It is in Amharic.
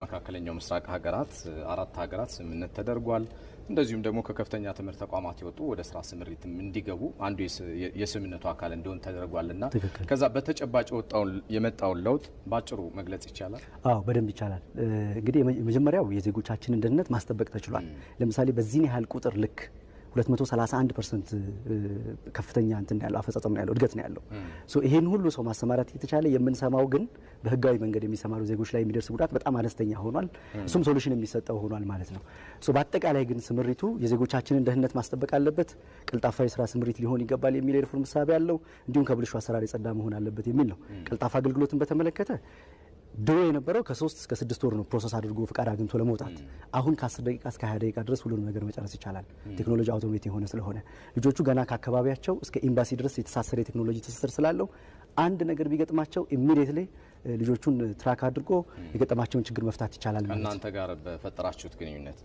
መካከለኛው ምስራቅ ሀገራት አራት ሀገራት ስምምነት ተደርጓል። እንደዚሁም ደግሞ ከከፍተኛ ትምህርት ተቋማት የወጡ ወደ ስራ ስምሪትም እንዲገቡ አንዱ የስምምነቱ አካል እንዲሆን ተደርጓልና ከዛ በተጨባጭ የመጣውን ለውጥ ባጭሩ መግለጽ ይቻላል? አዎ፣ በደንብ ይቻላል። እንግዲህ የመጀመሪያው የዜጎቻችንን ደህንነት ማስጠበቅ ተችሏል። ለምሳሌ በዚህን ያህል ቁጥር ልክ 231% ከፍተኛ እንትን ያለው አፈጻጸም ነው ያለው፣ እድገት ነው ያለው። So ይሄን ሁሉ ሰው ማሰማራት የተቻለ የምንሰማው ግን በህጋዊ መንገድ የሚሰማሩ ዜጎች ላይ የሚደርስ ጉዳት በጣም አነስተኛ ሆኗል። እሱም solution የሚሰጠው ሆኗል ማለት ነው። So በአጠቃላይ ግን ስምሪቱ የዜጎቻችንን ደህንነት ማስጠበቅ አለበት፣ ቀልጣፋ የስራ ስምሪት ሊሆን ይገባል የሚል የሪፎርም እሳቤ ያለው፣ እንዲሁም ከብልሹ አሰራር የጸዳ መሆን አለበት የሚል ነው። ቀልጣፋ አገልግሎትን በተመለከተ ድሮ የነበረው ከ3 እስከ 6 ወር ነው process አድርጎ ፍቃድ አግኝቶ ለመውጣት። አሁን ከ10 ደቂቃ እስከ 20 ደቂቃ ድረስ ሁሉንም ነገር መጨረስ ይቻላል። ቴክኖሎጂ automate የሆነ ስለሆነ ልጆቹ ገና ከአካባቢያቸው እስከ ኤምባሲ ድረስ የተሳሰረ የቴክኖሎጂ ትስስር ስላለው አንድ ነገር ቢገጥማቸው immediately ልጆቹን track አድርጎ የገጠማቸውን ችግር መፍታት ይቻላል ማለት ነው። ከእናንተ ጋር በፈጠራችሁት ግንኙነት